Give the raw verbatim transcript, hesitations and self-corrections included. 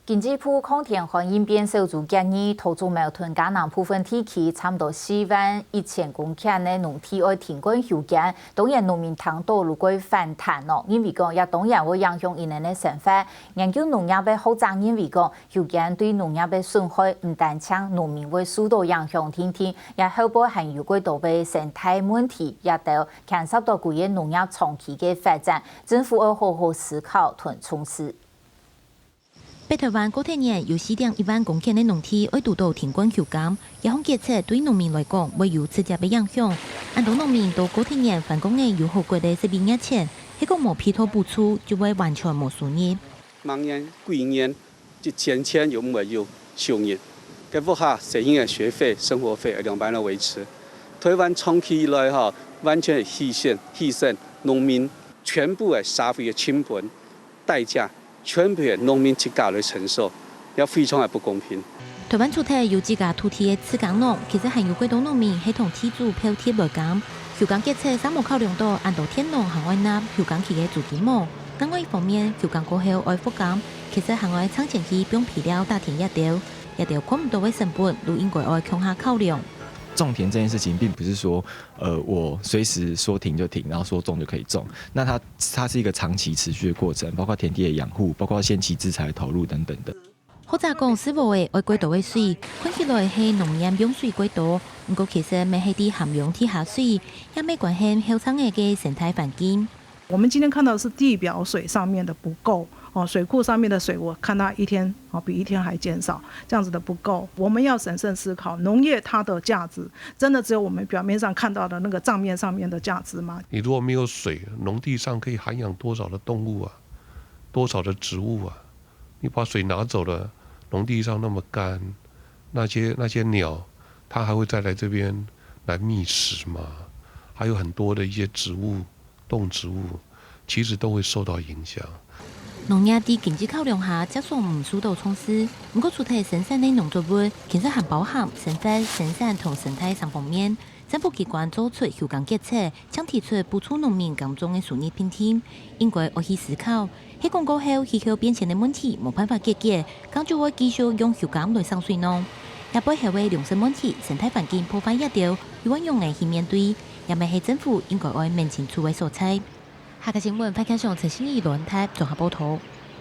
經濟部抗天旱應變小組建議，桃竹苗同嘉南部分地區差毋多四萬一千公頃个農地愛停灌休耕，當然農民聽到就會反彈哦，因為講也當然會影響佢等个生活。研究農業个學者認為講，休耕對農業个損害毋單淨農民會受到影響定定，也後背還有過多个生態問題，也都牽涉到規个農業長期个發展，政府愛好好思考同重視。 北台灣過忒年有四點一萬公頃个農地愛堵到停灌休耕，這項決策對農民來講會有直接个影響。恁多農民到過忒年還講个有好過个設備業權，係講無配套補助就會完全無收入。明年、舊年一千千又毋會有收入，該屋下細人个學費、生活費愛仰般來維持？台灣長期以來吼，完全係犧牲、犧牲農民全部个社會个成本、代價， 全部農民自家來承受，也非常个不公平。台灣除忒有自家土地个自耕農，其實還有幾多農民係同地主剽貼來耕。休耕決策嗄無考量到恁多田農還愛納休耕期个租金無。另外一方面，休耕過後愛復耕，其實還愛賺錢去放肥料、打田這兜，這兜看毋到个成本，都應該愛共下考量。種田這件事情並不是說，呃，我隨時說停就停，然後說種就可以種。那它，它是一個長期持續的過程，包括田地的養護，包括限期資材的投入等等的。學者講，係無愛過多个水，看起來係農業用水過多，毋過其實乜係在涵養地下水，也乜關係後生个生態環境。 我們今天看到的是地表水上面的不夠哦，水庫上面的水，我看它一天哦比一天還減少，這樣子的不夠。我們要審慎思考，農業它的價值，真的只有我們表面上看到的那個帳面上面的價值嗎？你如果沒有水，農地上可以涵養多少的動物啊，多少的植物啊？你把水拿走了，農地上那麼乾，那些那些鳥，它還會再來這邊來覓食嗎？還有很多的一些植物， 動植物，其實都會受到影響。農業在經濟考量下，較少毋受到重視。毋過除忒生產个農作物，其實還包含生活、生產同生態三方面。政府機關做出休耕決策，正提出補助農民耕種个收入評定，應該愛去思考，係講過後氣候變遷个問題無辦法解決， 敢就會繼續用休耕來省水呢？這背後个糧食問題、生態環境破壞這兜，又愛仰仔去面對，這乜係政府應該愛愐清楚个所在。客家新聞，潘家雄、陳信義、羅恩泰綜合報導。